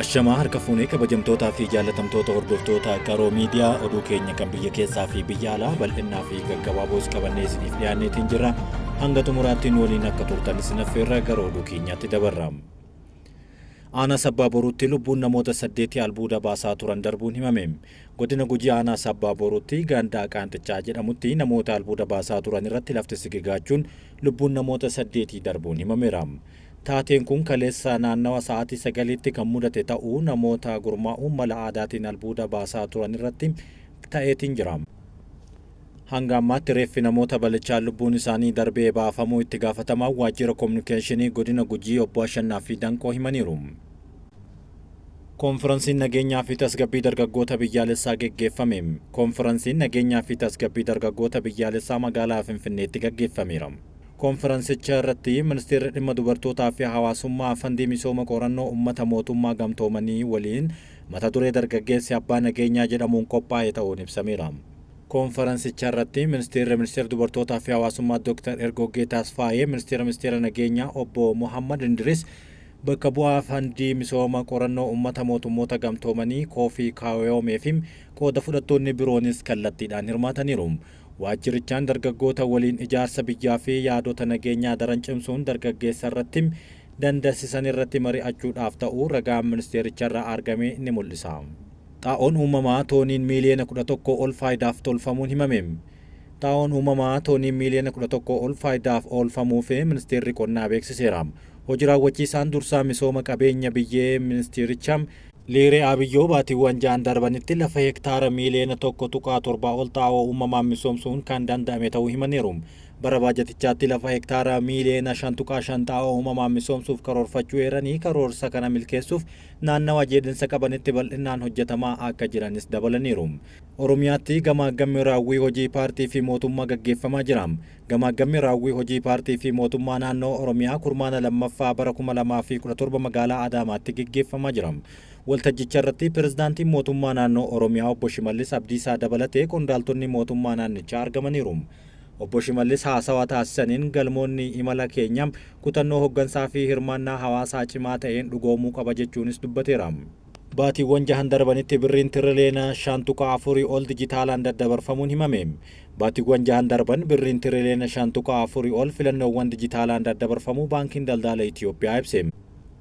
Ashamaa harka fuunee kabajamtootaa fi jaallatamtoota hordoftoota Qaroo Miidiyaa oduu keenya kan biyya keessaa fi biyya alaa bal'innaa fi gaggabaaboos qabannee isiniif dhiyaanneetiin jirra. Hanga xumuraatti nu waliin akka turtan isin affeerra gara oduu keenyaatti dabarra. Aanaa Sabbaa Boruutti lubbuun namoota saddeetii albuuda baasaa turan darbuun himame. Godina Gujii Aanaa Sabbaa Boruutti ganda Qaanxichaa jedhamutti namoota albuuda baasaa turan irratti lafti sigigaachuun lubbuun namoota saddeetii darbuun himameera. Taateen kun kaleessa naannawa sa'aatii 9tti kan mudate ta'uu namoota gurmaa'uun mala aadaatiin albuuda baasaa turan irratti ta'eetiin jira. Hanga ammaatti reeffi namoota balichaan lubbuun isaanii darbee baafamuu itti gaafatamaan waajjira kominikeeshinii godina Gujii obbo Ashannaafi Danqoo himaniiru. Koonfiransiin nageenyaa fi tasgabbii dargaggoota biyyaalessaa geggeeffame. Koonfiransiin nageenyaa fi tasgabbii dargaggoota biyyaalessaa magaalaa Finfinneetti gaggeeffameera. Koonfiransicha irratti Ministeerri Dhimma Dubartootaa fi Hawaasummaa Fandii Misooma Qorannoo Ummata Mootummaa Gamtoomanii waliin mata duree Dargaggeessi Abbaa Nageenyaa jedhamuun qophaa'e ta'uun ibsameera. Koonfaransicharratti Ministeerri Ministeera Dubartootaa fi Hawaasummaa Dooktar Ergoggee Tasfaayee, Ministeera Ministeera Nageenyaa Obbo Mohaammad Indiris, bakka bu'aa Fandii Misooma Qorannoo Ummata Mootummoota Gamtoomanii Koofii Kaayoomee fi qooda fudhattoonni biroonis kallattiidhaan hirmaataniiru. Waajjirichaan dargaggoota waliin ijaarsa biyyaa fi yaadota nageenyaa daran cimsuun dargaggeessarratti dandessisanirratti mari'achuudhaaf ta'uu ragaan ministeericharraa argame ni mul'isa. Xaa'oon uumamaa tooniin miiliyoona 11 ol faayidaaf tolfamuun himame. Xaa'oon uumamaa tooniin miiliyoona 11 ol faayidaaf oolfamuuf Ministeerri Qonnaa beeksiseera. Hoji raawwachiisaan dursaa misooma qabeenya biyyee ministeericha Liiree Abiyyoo baatiiwwan ja'an darbanitti lafa hektaara miiliyoona 1.7 ol xaa'oo uumamaan misoomsuun kan danda'ame ta'uu himaniiru. Bara baajatichaatti lafa hektaara miiliyoona 5.5 xaa'oo uumamaan misoomsuuf karoorfachuu eeranii karoorsa kana milkeessuuf naannawa jiidhinsa qabanitti bal'inaan hojjetamaa akka jiranis dabalaniiru. Oromiyaatti gamaaggammi raawwii hojii paartii fi mootummaa gaggeeffamaa jira. Gamaaggammi raawwii hojii paartii fi mootummaa naannoo Oromiyaa kurmaana 2ffaa bara 2017 magaalaa Adaamaatti gaggeeffamaa jira. Waltajjicharratti Pireezidaantiin Mootummaa Naannoo Oromiyaa Obbo Shimallis Abdiisaa dabalatee qondaaltonni mootummaa naannichaa argamaniiru. Obbo Shimallis haasawa taasisaniin galmoonni imala keenya kutannoo hoggansaa fi hirmaannaa hawaasaa cimaa ta'een dhugoomuu qaba jechuunis dubbateera. Baatiiwwan jahan darbanitti birriin tiriliyoona 5.4 ol dijitaalaan daddabarfamuun himame. Baatiiwwan jahan darban birriin tiriliyoona 5.4 ol filannoowwan dijitaalaan daddabarfamuu Baankiin Daldala Itiyoophiyaa ibse.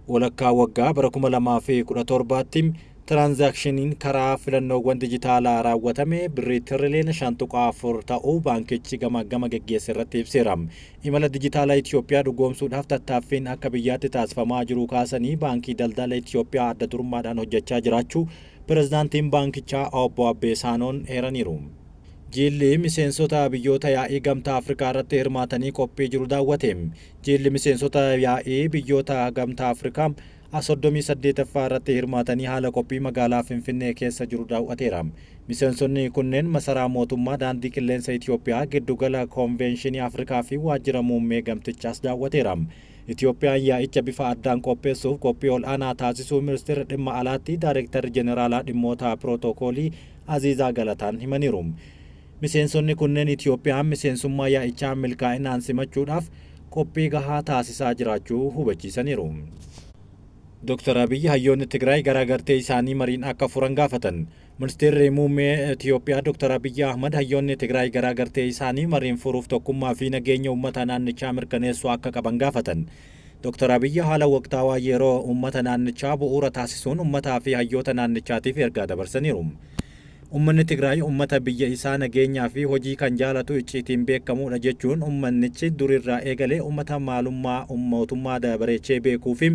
Walakkaa waggaa bara 2017tti tiraanzaakshiniin karaa filannoowwan dijitaalaa raawwatame birrii tiriliyoona 5.4 ta'uu baankichi gamaaggama geggeesse irratti ibseera. Imala dijitaalaa Itiyoophiyaa dhugoomsuudhaaf tattaaffiin akka biyyaatti taasifamaa jiruu kaasanii Baankii Daldala Itiyoophiyaa adda durummaadhaan hojjechaa jiraachuu Pirezidaantiin baankichaa Obbo Abbee Saanoon eeraniiru. Jiilli miseensota biyyoota yaa'ii Gamtaa Afrikaa irratti hirmaatanii qophii jiru daawwate. Jiilli miseensota yaa'ii biyyoota Gamtaa Afrikaa a 38ffaa irratti hirmaatanii haala qophii magaalaa Finfinnee keessa jiru daaw'ateera. Miseensonni kunneen Masaraa Mootummaa, Daandii Qilleensa Itiyoophiyaa, Giddugala Koonveenshinii Afrikaa fi Waajjira Muummee Gamtichaas daaw'ateera. Itiyoophiyaan yaa'icha bifa addaan qopheessuuf qophii ol'aanaa taasisuu Ministeera Dhimma Alaatti Daayrektarri Jeneraalaa Dhimmoota Pirootookoolii Aziizaa Galataan himaniiru. Miseensonni kunneen Itiyoophiyaan miseensummaa yaa'ichaa milkaa'inaan simachuudhaaf qophii gahaa taasisaa jiraachuu hubachiisaniiru. Dooktar Abiy hayyoonni Tigraay garaagartee isaanii mariin akka furan gaafatan. Ministeerri Muummee Itiyoophiyaa Dooktar Abiy Ahmad hayyoonni Tigraay garaagartee isaanii mariin furuuf tokkummaa fi nageenya uummata naannichaa mirkaneessuu akka qaban gaafatan. Dooktar Abiy haala waqtaawaa yeroo uummata naannichaa bu'uura taasisuun uummataa fi hayyoota naannichaatiif ergaa dabarsaniiru. Uummanni Tigraay uummata biyya isaa nageenyaa fi hojii kan jaalatu icciitiin beekamuudha jechuun uummannichi durirraa eegalee uummata maalummaa mootummaa bareechee beekuu fi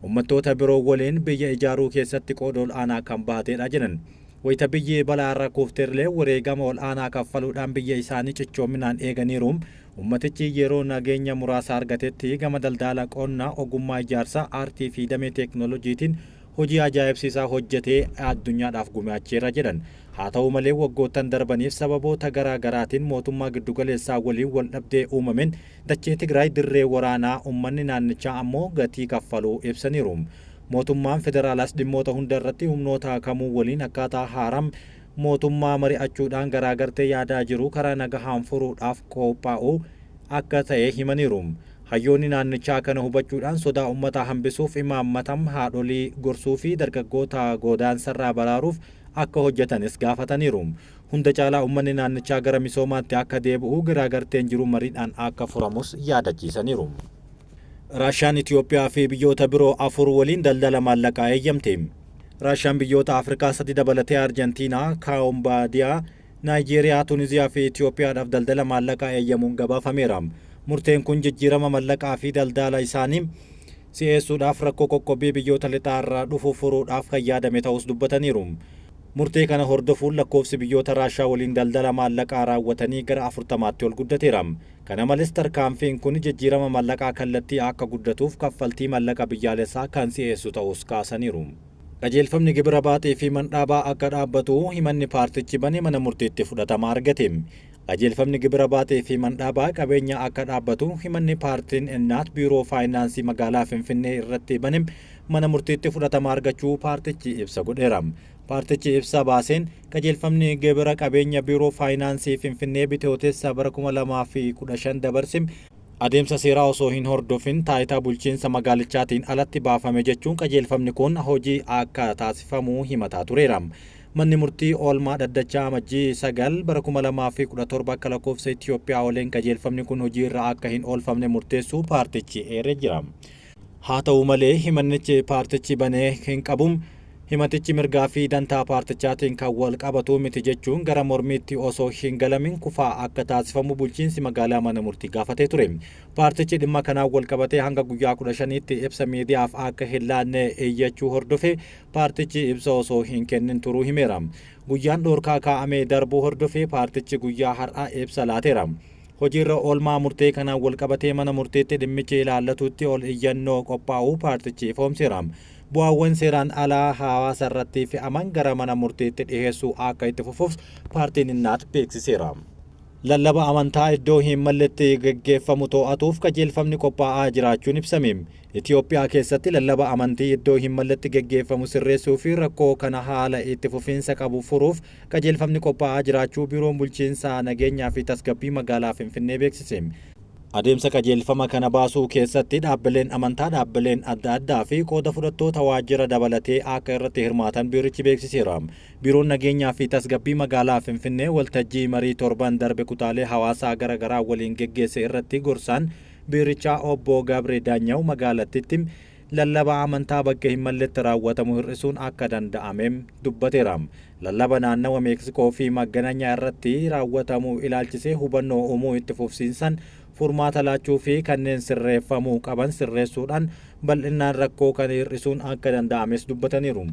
uummattoota biroo waliin biyya ijaaruu keessatti qooda ol'aanaa kan bahateedha jedhan. Wayita biyyi balaarra kuufteerlee wareegama ol'aanaa kaffaluudhaan biyya isaanii cichoominaan eeganiiru. Uummatichi yeroo nageenya muraasa argatetti gama daldala qonnaa, ogummaa ijaarsaa, aartii fi damee teeknooloojiitiin hojii ajaa'ibsiisaa hojjetee addunyaadhaaf gumaacheera jedhan. Haa ta'u malee waggoottan darbaniif sababoota garaa garaatiin mootummaa giddugaleessaa waliin waldhabdee uumameen dachee Tigraay dirree waraanaa uummanni naannichaa ammoo gatii kaffaluu ibsaniiru. Mootummaan federaalaas dhimmoota hunda irratti humnoota kamuu waliin akkaataa haaraam mootummaa mari'achuudhaan garaagartee yaadaa jiru karaa nagahaan furuudhaaf qophaa'uu akka ta'e himaniiru. Hayyoonni naannichaa kana hubachuudhaan sodaa uummataa hambisuuf imaammata haadholii gorsuu fi dargaggoota godaansarraa baraaruuf akka hojjetanis gaafataniiru. Hunda caalaa uummanni naannichaa gara misoomaatti akka deebi'u garaagarteen jiru mariidhaan akka furamus yaadachiisaniiru. Raashaan Itoophiyaa fi biyyoota biroo 4 waliin daldala maallaqaa eeyyamte. Raashaan biyyoota Afrikaa 3 dabalatee Arjentiinaa, Kaamboodiyaa, Naayijeeriyaa, Tuniziyaa fi Itoophiyaadhaaf daldala maallaqaa eeyyamuun gabaafameera. Murteen kun jijjiirama mallaqaa fi daldala isaanii si'eessuudhaaf rakkoo qoqqobbii biyyoota lixaarraa dhufu furuudhaaf kan yaadame ta'us dubbataniiru. Murtee kana hordofuun lakkoofsi biyyoota Raashaa waliin daldala maallaqaa raawwatanii gara 40tti ol guddateera. Kana malees tarkaanfiin kun jijjiirama mallaqaa kallattii akka guddatuuf kaffaltii mallaqa biyyaalessaa kan si'eessu ta'us kaasaniiru. Qajeelfamni gibira baaxii fi mandhaabaa akka dhaabbatu himanni paartichi bane mana murtiitti fudhatama argate. Qajeelfamni gibira baaxii fi mandhaabaa qabeenya akka dhaabbatu himanni paartiin Innaat Biiroo Faayinaansii magaalaa Finfinnee irratti bane mana murtiitti fudhatama argachuu paartichi ibsa godheera. Paartichi ibsa baaseen qajeelfamni gibira qabeenya Biiroo Faayinaansii Finfinnee bitootessa bara 2015 dabarse adeemsa seeraa osoo hin hordofin taayitaa bulchiinsa magaalichaatiin alatti baafame jechuun qajeelfamni kun hojii akka taasifamu himataa tureera. Manni murtii oolmaa dhaddachaa Amajjii 9 bara 2017 akka lakkoofsa Itoophiyaa waliin qajeelfamni kun hojii irra akka hin oolfamne murteessuu paartichi eeree jira. Haa ta'u malee himannichi paartichi banee hin qabu. Himatichi mirgaa fi dantaa paartichaatiin kan wal qabatu miti jechuun gara mormiitti osoo hin galamin kufaa akka taasifamu bulchiinsi magaalaa mana murtii gaafatee ture. Paartichi dhimma kanaan wal qabatee hanga guyyaa 15tti ibsa miidiyaaf akka hin laanne iyyachuu hordofe paartichi ibsa osoo hin kennin turuu himeera. Guyyaan dhoorkaa kaa'amee darbuu hordofe paartichi guyyaa har'aa ibsa laateera. Hojiirra oolmaa murtee kanaan wal qabatee mana murteetti dhimmichi ilaallatutti ol iyyannoo qophaa'uu paartichi ifoomseera. Bu'aawwan seeraan alaa hawaasa irratti fe'aman gara mana murteetti dhiheessuu akka itti fufuuf paartiin Innaat beeksiseera. Lallaba amantaa iddoo hin malletti geggeeffamu to'atuuf qajeelfamni qophaa'aa jiraachuun ibsame. Itoophiyaa keessatti lallaba amantii iddoo hin malletti geggeeffamu sirreessuu fi rakkoo kana haala itti fufiinsa qabu furuuf qajeelfamni qophaa'aa jiraachuu Biiroon Bulchiinsa Nageenyaa fi Tasgabbii magaalaa Finfinnee beeksise. Adeemsa qajeelfama kana baasuu keessatti dhaabbileen amantaa, dhaabbileen adda addaa fi qooda fudhattoota waajjira dabalatee akka irratti hirmaatan biirichi beeksiseera. Biiroon Nageenyaa fi Tasgabbii magaalaa Finfinnee waltajjii marii torban darbe kutaalee hawaasaa gara garaa waliin geggeesse irratti gorsaan biirichaa obbo Gabree Daanyaw magaalattitti lallaba amantaa bakka hin malletti raawwatamu hir'isuun akka danda'ame dubbateera. Lallaba naannawa Meeksikoo fi Maggananyaa irratti raawwatamu ilaalchisee hubannoo uumuu itti fufsiinsan furmaata laachuu fi kanneen sirreeffamuu qaban sirreessuudhaan bal'inaan rakkoo kana hir'isuun akka danda'ames dubbataniiru.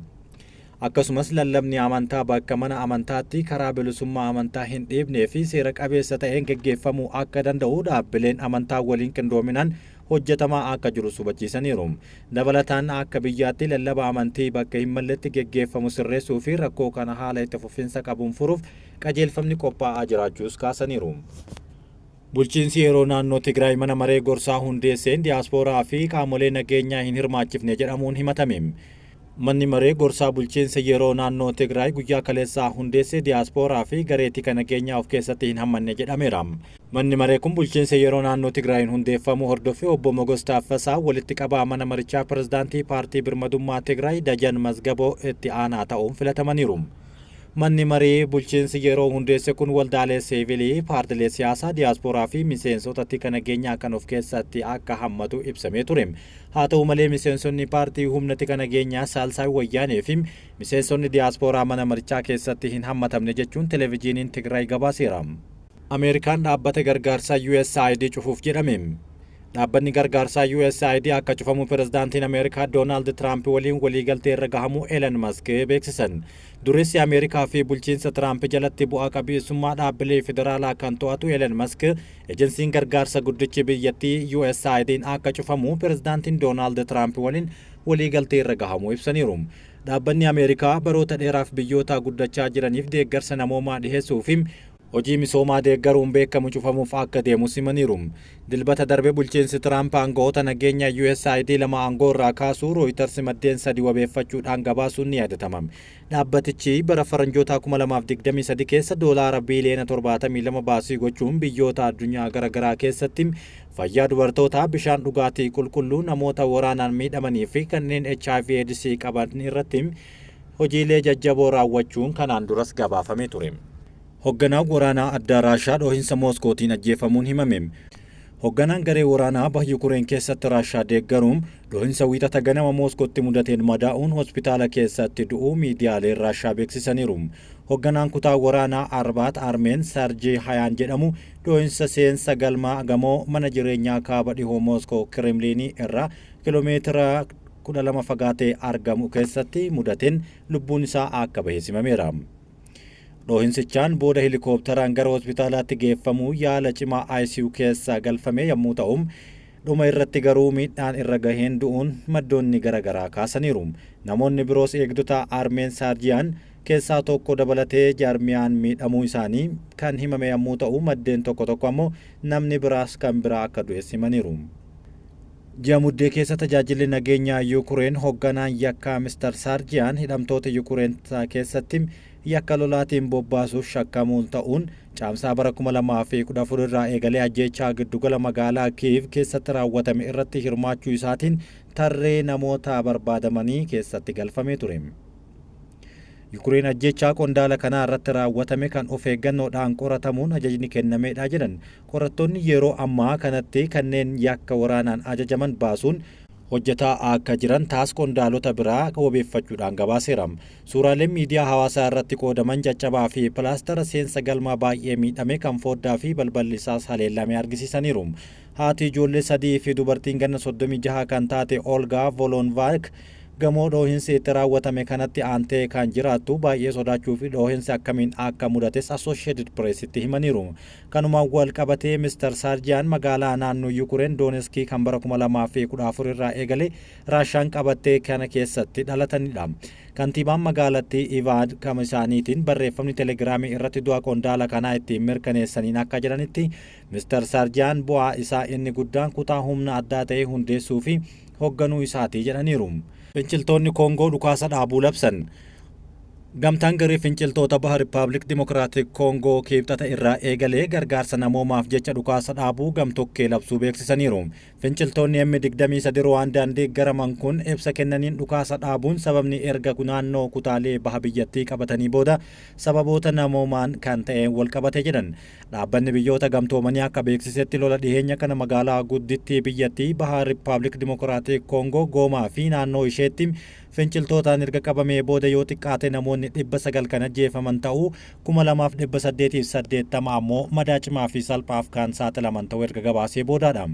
Akkasumas lallabni amantaa bakka mana amantaatti karaa bilisummaa amantaa hin dhiibnee fi seera qabeessa ta'een geggeeffamuu akka danda'u dhaabbileen amantaa waliin qindoominaan hojjetamaa akka jiru hubachiisaniiru. Dabalataan akka biyyaatti lallaba amantii bakka hin malletti geggeeffamu sirreessuu fi rakkoo kana haala itti fufiinsa qabuun furuuf qajeelfamni qophaa'aa jiraachuus kaasaniiru. Bulchiinsi yeroo naannoo Tigraay mana maree gorsaa hundeesseen diyaaspooraa fi qaamolee nageenyaa hin hirmaachifne jedhamuun himatame. Manni maree gorsaa bulchiinsa yeroo naannoo Tigraay guyyaa kaleessaa hundeesse diyaaspooraa fi garee tika nageenyaa of keessatti hin hammanne jedhameera. Manni maree kun bulchiinsa yeroo naannoo Tigraayin hundeeffamuu hordofee obbo Mogos Taaffasaa walitti qabaa mana marichaa pirezidaantii paartii birmadummaa Tigraay Dajan Mazgaboo itti aanaa ta'uun filatamaniiru. Manni maree bulchiinsi yeroo hundeesse kun waldaalee siivilii, paartilee siyaasaa, diyaaspooraa fi miseensota tika nageenyaa kan of keessatti akka hammatu ibsamee ture. Haa ta'u malee miseensonni paartii humna tika nageenyaa Saalsaay Wayyaanee fi miseensonni diyaaspooraa mana marichaa keessatti hin hammatamne jechuun televezyiiniin Tigraay gabaaseera. Ameerikaan dhaabbata gargaarsaa USAID cufuuf jedhame. Dhaabbanni gargaarsaa USAID akka cufamu pirezidaantiin Ameerikaa Doonaald Tiraamp waliin waliigaltee irra gahamuu Elon Musk beeksisan. Dureessi Ameerikaa fi bulchiinsa Tiraamp jalatti bu'aa qabeessummaa dhaabbilee federaalaa kan to'atu Elon Musk ejensiin gargaarsa guddichi biyyattii USAID'n akka cufamu pirezidaantiin Doonaald Tiraamp waliin waliigaltee irra gahamuu ibsaniiru. Dhaabbanni Ameerikaa baroota dheeraaf biyyoota guddachaa jiraniif deeggarsa namoomaa dhiheessuu fi Hojii misoomaa deeggaruun beekamu cufamuuf akka deemu simaniiru. Dilbata darbe bulchiinsi Tiraamp aangoota nageenya USAID lama aangoo irraa kaasuu Rooyiters maddeen sadi wabeeffachuudhaan gabaasuun ni yaadatama. Dhaabbatichi bara faranjoota 2023 keessa doolaara biiliyoona 72 baasii gochuun biyyoota addunyaa garaagaraa keessatti fayyaa dubartootaa, bishaan dhugaatii qulqulluu, namoota waraanaan miidhamanii fi kanneen HIV AIDS qaban irratti hojiilee jajjaboo raawwachuun kanaan duras gabaafamee ture. Hoogganaan waraanaa addaa Raashaa dhoohinsa Mooskootiin ajjeefamuun himame. Hoogganaan garee waraanaa baha Yukureen keessatti Raashaa deeggaruun dhoohinsa Wiixata ganama Mooskootti mudateen madaa'uun hospitaala keessatti du'uu miidiyaaleen Raashaa beeksisaniiru. Hoogganaan kutaa waraanaa Arbaat Armeen Sarjii Hayaan jedhamu dhoohinsa seensa galmaa gamoo mana jireenyaa kaaba dhihoo Mooskoo Kireemliinii irraa kiiloomeetira 12 fagaatee argamu keessatti mudateen lubbuun isaa akka bahe simameera. Dhoohinsichaan booda heelikooptaraan gara hospitaalaatti geeffamuu yaala cimaa ICU keessa galfame yommuu ta'u, dhuma irratti garuu miidhaan irra gaheen du'uun maddoonni garaagaraa kaasaniiru. Namoonni biroos eegdota Armeen Saarjiyaan keessaa tokko dabalatee jaarmiyaan miidhamuu isaanii kan himame yommuu ta'u, maddeen tokko tokko ammoo namni biraas kan biraa akka du'es himaniiru. Ji'a Muddee keessa tajaajilli nageenyaa Yukureen hoogganaan yakkaa Mr. Saarjiyaan hidhamtoota Yukureen keessatti yakka lolaatiin bobbaasuuf shakkamuun ta'uun Caamsaa bara 2014 irraa eegalee ajjeechaa giddugala magaalaa Kiiv keessatti raawwatame irratti hirmaachuu isaatiin tarree namoota barbaadamanii keessatti galfamee ture. Yukureen ajjeechaa qondaala kanaa irratti raawwatame kan of eeggannoodhaan qoratamuun ajajni kennameedha jedhan. Qorattoonni yeroo ammaa kanatti kanneen yakka waraanaan ajajaman baasuun hojjetaa akka jiran taas qondaalota biraa wabeeffachuudhaan gabaaseera. Suuraaleen miidiyaa hawaasaa irratti qoodaman caccabaa fi pilaastara seensa galmaa baay'ee miidhame kan foddaa fi balballi isaas haleellame argisiisaniiru. Haati ijoollee sadii fi dubartiin ganna 36 kan taate Olgaa Volonvaak gamoo dhoohinsi itti raawwatame kanatti aantee kan jiraattu baay'ee sodaachuu fi dhoohinsi akkamiin akka mudates Associated Pressitti himaniiru. Kanumaan wal qabatee Mr. Saarjiyaan magaalaa naannoo Yukureen Dooneskii kan bara 2014 irraa eegalee Raashaan qabattee kana keessatti dhalatanidha. Kantiibaan magaalattii Ivaad gama isaaniitiin barreeffamni Telegiraamii irratti du'a qondaala kanaa ittiin mirkaneessaniin akka jedhanitti, Mr. Saarjiyaan bu'aa isaa inni guddaan kutaa humna addaa ta'e hundeessuu fi hoogganuu isaatii jedhaniiru. Finciltoonni Koongoo dhukaasa dhaabuu labsan. Gamtaan garee finciltoota baha Rippaabilik Dimokiraatik Koongoo Kibxata irraa eegalee gargaarsa namoomaaf jecha dhukaasa dhaabuu gamtokkee labsuu beeksisaniiru. Finciltoonni M23 Ruwaandaan deeggaraman kun ibsa kennaniin dhukaasa dhaabuun sababni erga naannoo kutaalee baha biyyattii qabatanii booda sababoota namoomaan kan ta'een wal qabate jedhan. Dhaabbanni Biyyoota Gamtoomanii akka beeksisetti lola dhiheenya kana magaalaa guddittii biyyattii baha Rippaabilik Dimokiraatik Koongoo Goomaa fi naannoo isheetti finciltootaan erga qabamee booda yoo xiqqaate namoonni 900 kan ajjeefaman ta'uu, 2880 ammoo madaa cimaa fi salphaaf kan saaxilaman ta'uu erga gabaasee boodaadha.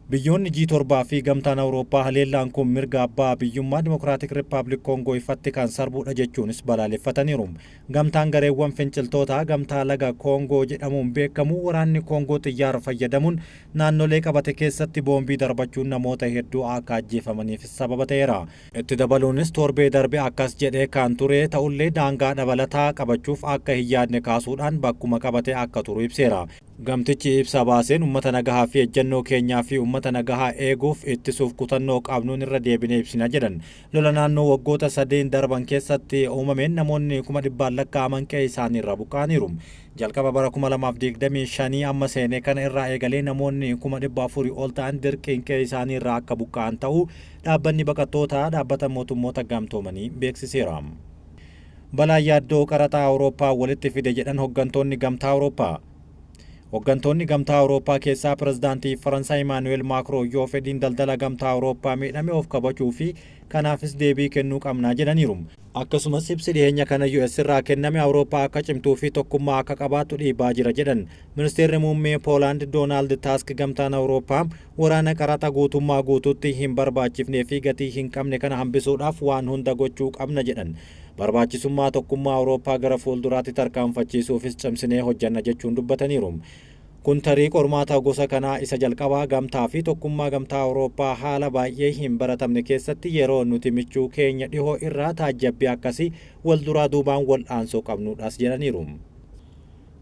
Biyyoonni G7 fi Gamtaan Awurooppaa haleellaan kun mirga abbaa biyyummaa Dimokiraatik Rippaabilik Koongoo ifatti kan sarbuudha jechuunis balaaleffataniiru. Gamtaan gareewwan finciltootaa Gamtaa Laga Koongoo jedhamuun beekamu waraanni Koongoo xiyyaara fayyadamuun naannolee qabate keessatti boombii darbachuun namoota hedduu akka ajjeefamaniif sababa ta'eera. Itti dabaluunis torbee darbe akkas jedhee kan ture ta'ullee daangaa dabalataa qabachuuf akka hin yaadne kaasuudhaan bakkuma qabate akka turu ibseera. Gamtichi ibsa baaseen uummata nagahaa fi ejjennoo keenyaa fi uummata nagahaa eeguuf ittisuuf kutannoo qabnuun irra deebinee ibsina jedhan. Lola naannoo waggoota sadeen darban keessatti uumameen namoonni 100,000 lakkaa'aman qe'ee isaanii irraa buqqa'aniiru. Jalqaba bara 2025 amma seenee kana irraa eegalee namoonni 400,000 ol ta'an dirqiin qe'ee isaanii irraa akka buqqa'an ta'uu dhaabbanni baqattootaa Dhaabbata Mootummoota Gamtoomanii beeksiseera. Balaa yaaddoo qaraxaa Awurooppaa walitti fide jedhan hooggantoonni Gamtaa Awurooppaa. Hooggantoonni Gamtaa Awurooppaa keessaa pirezidaantii Faransaay Imaanu'eel Maakroo yoo fedhiin daldala Gamtaa Awurooppaa miidhame of kabajuu fi kanaafis deebii kennuu qabnaa jedhaniiru. Akkasumas ibsi dhiheenya kana US irraa kenname Awurooppaa akka cimtuu fi tokkummaa akka qabaattu dhiibaa jira jedhan. Ministeerri muummee Poolaand Doonaald Taask Gamtaan Awurooppaa waraana qaraxa guutummaa guutuutti hin barbaachifnee fi gatii hin qabne kana hambisuudhaaf waan hunda gochuu qabna jedhan. Barbaachisummaa tokkummaa Awurooppaa gara fuulduraatti tarkaanfachiisuufis cimsinee hojjanna jechuun dubbataniiru. Kun tarii qormaata gosa kanaa isa jalqabaa gamtaa fi tokkummaa Gamtaa Awurooppaa haala baay'ee hin baratamne keessatti yeroo nuti michuu keenya dhihoo irraa taajjabbii akkasii wal duraa duubaan wal'aansoo qabnuudhaas jedhaniiru.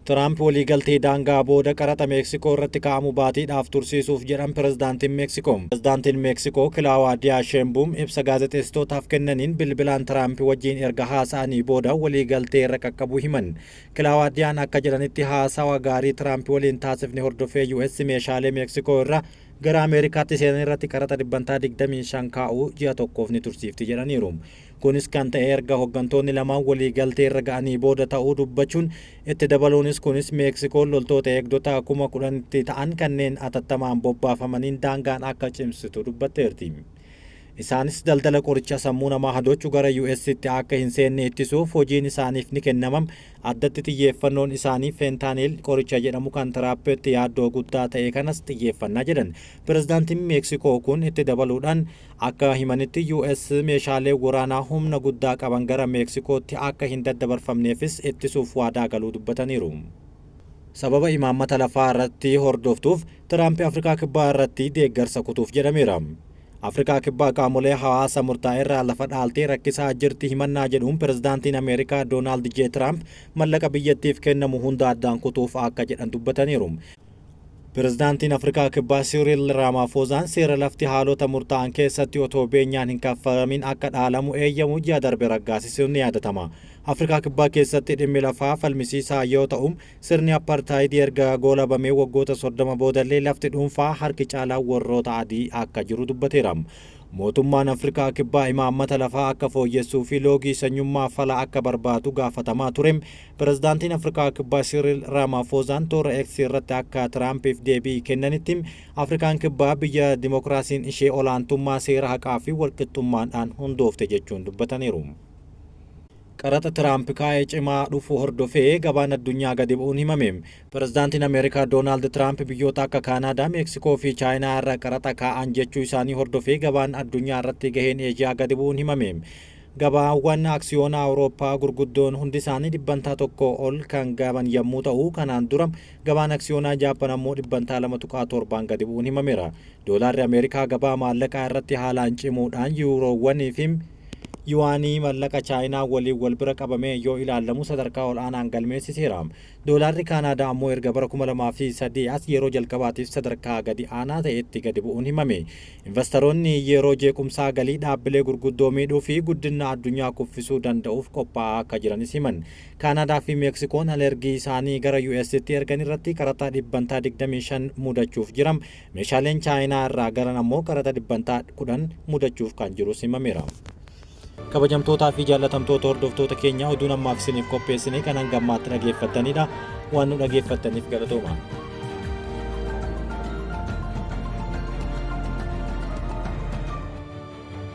Tiraamp waliigaltee daangaa booda qaraxa Meeksikoo irratti kaa'amu baatiidhaaf tursiisuuf jedhan pirezidaantiin Meeksikoo. Pirezidaantiin Meeksikoo Kilaawaadiyaa Sheembuum ibsa gaazexeessitootaaf kennaniin bilbilaan Tiraamp wajjin erga haasa'anii booda waliigaltee irra qaqqabuu himan. Kilaawaadiyaan akka jedhanitti haasawa gaarii Tiraamp waliin taasifne hordofee US meeshaalee Meeksikoo irra gara Ameerikaatti seenan irratti qaraxa 25% kaa'uu ji'a tokkoof ni tursiifti jedhaniiru. Kunis kan ta'e erga hooggantoonni lamaan waliigaltee irra ga'anii booda ta'uu dubbachuun itti dabaluunis kunis Meeksikoon loltoota eegdota 10,000tti ta'an kanneen atattamaan bobbaafamaniin daangaan akka cimsitu dubbatteerti. Isaanis daldala qoricha sammuu namaa hadoochuu gara US'tti akka hin seenne ittisuuf hojiin isaaniif ni kennamam. Addatti xiyyeeffannoon isaanii fentanyl qoricha jedhamu kan Tiraampitti yaaddoo guddaa ta'e kanas xiyyeeffannaa jedhan. Pirezidaantiin Meeksikoo kun itti dabaluudhaan akka himanitti US meeshaalee waraanaa humna guddaa qaban gara Meeksikootti akka hin daddabarfamneefis ittisuuf waadaa galuu dubbataniiru. Sababa imaammata lafaa irratti hordoftuuf Tiraamp Afrikaa Kibbaa irratti deeggarsa kutuuf jedhameera. Afrikaa Kibbaa qaamolee hawaasa murtaa'e irraa lafa dhaaltee rakkisaa jirti himannaa jedhuun pirezidaantiin Ameerikaa Doonaald J. Tiraamp mallaqa biyyattiif kennamu hunda addaan kutuuf akka jedhan dubbataniiru. Pirezidaantiin Afrikaa Kibbaa Siiriil Raamaafoozaan seera lafti haalota murtaa'an keessatti otoo beenyaan hin kaffalamin akka dhaalamu eeyyamu ji'a darbe raggaasisuun ni yaadatama. Afrikaa Kibbaa keessatti dhimmi lafaa falmisiisaa yoo ta'u, sirni apartaayidii erga goolabamee waggoota 30 boodallee lafti dhuunfaa harki caalaa warroota adii akka jiru dubbateera. Mootummaan Afrikaa Kibbaa imaammata lafaa akka fooyyessuu fi loogii sanyummaa fala akka barbaadu gaafatamaa ture. Pirezidaantiin Afrikaa Kibbaa Siiriil Raamaafoozaan toora X irratti akka Tiraampiif deebii kennanitti Afrikaan Kibbaa biyya dimokiraasiin ishee olaantummaa seera haqaa fi walqixxummaadhaan hundoofte jechuun dubbataniiru. Qaraxa Tiraamp kaa'ee cimaa dhufu hordofee gabaan addunyaa gadi bu'uun himame. Pirezidaantiin Ameerikaa Doonaald Tiraamp biyyoota akka Kaanaadaa, Meeksikoo fi Chaayinaa irra qaraxa kaa'an jechuu isaanii hordofee gabaan addunyaa irratti gaheen Eeshiyaa gadi bu'uun himame. Gabaawwan aksiyoonaa Awurooppaa gurguddoon hundi isaanii 1% ol kan gaban yommuu ta'u, kanaan dura gabaan aksiyoonaa Jaappaan ammoo 2.7% gadi bu'uun himameera. Doolaarri Ameerikaa gabaa maallaqaa irratti haalaan cimuudhaan yuuroowwanii fi yuwaanii mallaqa Chaayinaa waliin wal bira qabamee yoo ilaalamu sadarkaa ol aanaan galmeessiseera. Doolaarri Kaanaadaa ammoo erga bara 2003 as yeroo jalqabaatiif sadarkaa gadi aanaa ta'etti gadi bu'uun himame. Investoroonni yeroo jeequmsaa galii dhaabbilee gurguddoo miidhuu fi guddina addunyaa kuffisuu danda'uuf qophaa'aa akka jiranis himan. Kaanaadaa fi Meeksikoon alergii isaanii gara US'tti ergan irratti qaraxa 25% mudachuuf jira. Meeshaaleen Chaayinaa irraa galan ammoo qaraxa 10% mudachuuf kan jirus himameera. Kabajamtootaa fi jaallatamtoota hordoftoota keenya, oduun ammaaf isiniif qopheessine kan hanga ammaatti dhageeffattanidha. Waan nu dhageeffattaniif galatooma.